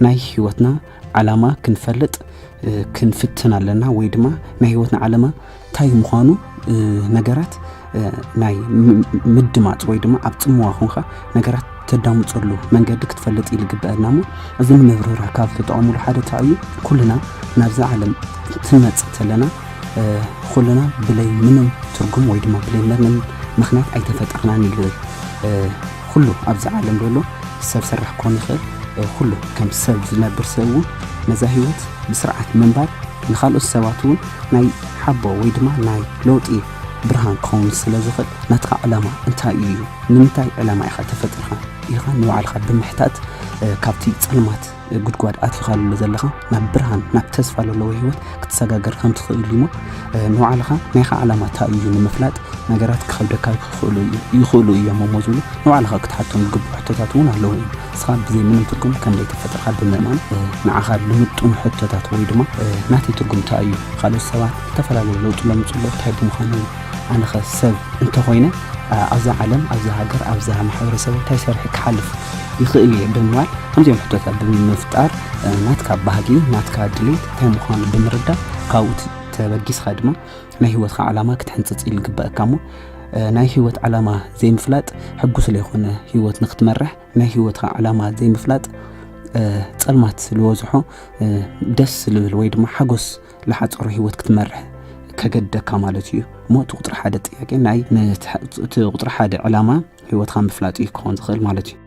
ናይ ህይወትና ዓላማ ክንፈልጥ ክንፍትን ኣለና፣ ወይ ድማ ናይ ህይወትና ዓላማ እንታይ ምዃኑ ነገራት ናይ ምድማፅ ወይ ድማ ኣብ ፅምዋ ኾንካ ነገራት ተዳምፀሉ መንገዲ ክትፈልጥ ይልግበአና። እሞ እዚ ንምብርራ ካብ ተጠቐሙሉ ሓደ እንታይ እዩ? ኩልና ናብዛ ዓለም ትመፅእ ተለና ኩልና ብለይ ምንም ትርጉም ወይ ድማ ብለይ ምንም ምክንያት ኣይተፈጠርናን ይብል። ኩሉ ኣብዚ ዓለም ዘሎ ሰብ ሰራሕ ክኾን ይኽእል፣ ኩሉ ከም ሰብ ዝነብር ሰብ እውን ነዛ ህይወት ብስርዓት ምንባር ንኻልኦት ሰባት እውን ናይ ሓቦ ወይ ድማ ናይ ለውጢ ብርሃን ክኸውን ስለ ዝኽእል ናትካ ዕላማ እንታይ እዩ? ንምንታይ ዕላማ ኢኻ ተፈጢርካ ኢልካ ንባዕልኻ ብምሕታት ካብቲ ጸልማት ጉድጓድ ኣቲኻሉ ዘለኻ ናብ ብርሃን ናብ ተስፋ ዘለዎ ህይወት ክትሰጋገር ከም ትኽእል እዩ። ንባዕልኻ ናይኻ ዕላማ እንታይ እዩ ንምፍላጥ ነገራት ክኸብደካ ይኽእሉ እዮም እሞ ዝብሉ ንባዕልኻ ክትሓቶም ዝግብኡ ሕቶታት እውን ኣለዉ እዮም። ንስኻ ብዘይ ምንም ትርጉም ከም ዘይተፈጥርካ ብምእማን ንዓኻ ልምጥኑ ሕቶታት ወይ ድማ ናተይ ትርጉም እንታይ እዩ፣ ካልኦት ሰባት ዝተፈላለዩ ለውጢ ለምፅሎ እንታይ ብምዃኑ ኣነኸ ሰብ እንተኾይነ ኣብዛ ዓለም ኣብዛ ሃገር ኣብዛ ማሕበረሰብ እንታይ ሰሪሐ ክሓልፍ ይኽእል እየ ብምባል ከምዚኦም ሕቶታት ብምፍጣር ናትካ ባህጊ ናትካ ድሌት እንታይ ምዃኑ ብምርዳእ ካብኡ ተበጊስካ ድማ ናይ ህይወትካ ዓላማ ክትሕንፅፅ ይልግበአካ እሞ ናይ ህይወት ዓላማ ዘይምፍላጥ ሕጉስ ለይኮነ ህይወት ንክትመርሕ ናይ ህይወትካ ዓላማ ዘይምፍላጥ ፀልማት ዝበዝሖ ደስ ዝብል ወይ ድማ ሓጎስ ዝሓፀሮ ህይወት ክትመርሕ ከገድደካ ማለት እዩ። እሞ እቲ ቁፅሪ ሓደ ጥያቄ ናይ እቲ ቁፅሪ ሓደ ዕላማ ህይወትካ ምፍላጥ እዩ ክኸውን ዝኽእል ማለት እዩ።